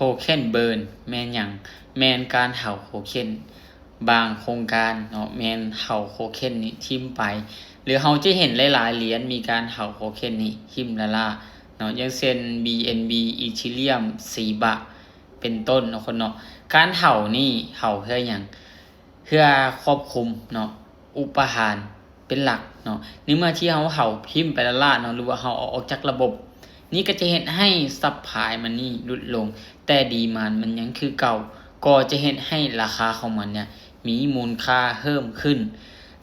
Token Burn ແມ່ນຫຍັງ? ແມ່ນການເຜົາໂທເຄັນ. ບາງໂຄງການເນາະ ແມ່ນເຜົາໂທເຄັນນີ້ຖິ້ມໄປ ຫຼືເຮົາຈະເຫັນຫຼາຍໆຫຼຽນມີການເຜົາໂທເຄັນນີ້ຖິ້ມລ້າໆເນາະ ຢ່າງເຊັ່ນ BNB Ethereum Shiba ເປັນຕົ້ນເນາະຄົນເນາະ. ການເຜົານີ້ເຜົາເພື່ອຫຍັງ? ເພື່ອຄວບຄຸມເນາະ ອຸປະທານເປັນຫຼັກເນາະ. ໃນເມື່ອທີ່ເຮົາເຜົາຖິ້ມໄປລ້າໆເນາະ ຫຼືວ່າເຮົາເອົາອອກຈາກລະບົບ ນີ້ກໍຈະເຮັດໃຫ້ Supply Money ຫຼຸດລົງ ແຕ່ Demand ມັນຍັງຄືເກົ່າ ກໍຈະເຮັດໃຫ້ລາຄາຂອງມັນເນຍມີມູນຄ່າເພີ່ມຂຶ້ນ.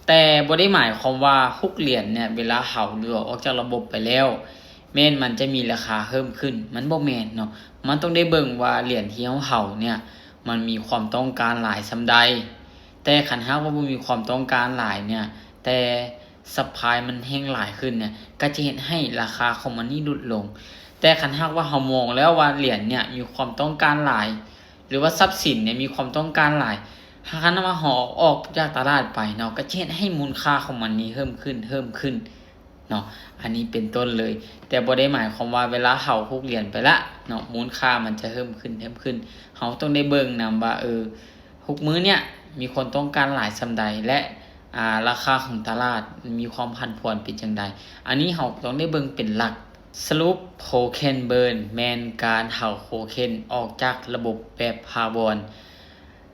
ແຕ່ບໍ່ໄດ້ໝາຍຄວາມວ່າທຸກຫຼຽນເນຍ ເວລາເຜົາ ຫຼືເອົາອອກຈາກລະບົບໄປແລ້ວ ແມ່ນມັນຈະມີລາຄາເພີ່ມຂຶ້ນ ມັນບໍ່ແມ່ນເນາະ. ມັນຕ້ອງໄດ້ເບິ່ງວ່າຫຼຽນທີ່ເຮົາເຜົາເນຍ ມັນມີຄວາມຕ້ອງການຫຼາຍສ່ຳໃດ. ແຕ່ຄັນຫາກວ່າບໍ່ມີຄວາມຕ້ອງການຫຼາຍເນຍ ແຕ່ Supply ມັນແຮ່ງຫຼາຍຂຶ້ນເນຍ ກໍຈະເຮັດໃຫ້ລາຄາຂອງມັນນີ້ຫຼຸດລົງ. ແຕ່ຄັນຫາກວ່າເຮົາມອງແລ້ວວ່າຫຼຽນເນຍມີຄວາມຕ້ອງການຫຼາຍ ຫຼືວ່າຊັບສິນເນຍມີຄວາມຕ້ອງການຫຼາຍ ຫາກຄັນວ່າເຮົາເອົາອອກຈາກຕະຫຼາດໄປເນາະ ກໍຈະເຮັດໃຫ້ມູນຄ່າຂອງມັນນີ້ເພີ່ມຂຶ້ນ ເພີ່ມຂຶ້ນ ເນາະ. ອັນນີ້ເປັນຕົ້ນເລີຍ. ແຕ່ບໍ່ໄດ້ໝາຍຄວາມວ່າເວລາເຮົາທຸກຫຼຽນໄປລະເນາະ ມູນຄ່າມັນຈະເພີ່ມຂຶ້ນ ເພີ່ມຂຶ້ນ. ເຮົາຕ້ອງໄດ້ເບິ່ງນຳວ່າ ເອີ ທຸກມື້ເນຍມີຄົນຕ້ອງການຫຼາຍສ່ຳໃດ ແລະ ອາ ລາຄາຂອງຕະຫຼາດມີຄວາມຜັນຜວນເປັນຈັ່ງໃດ. ອັນນີ້ເຮົາຕ້ອງໄດ້ເບິ່ງເປັນຫຼັກ. ສະຫຼຸບ Token Burn ແມ່ນການເຜົາໂທເຄັນອອກຈາກລະບົບແບບຖາວອນ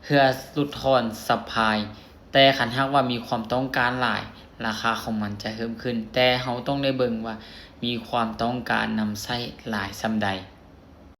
ເພື່ອຫຼຸດຜ່ອນ Supply. ແຕ່ຄັນຫາກວ່າມີຄວາມຕ້ອງການຫຼາຍ ລາຄາຂອງມັນຈະເພີ່ມຂຶ້ນ. ແຕ່ເຮົາຕ້ອງໄດ້ເບິ່ງວ່າມີຄວາມຕ້ອງການນຳໃຊ້ຫຼາຍສ່ຳໃດ.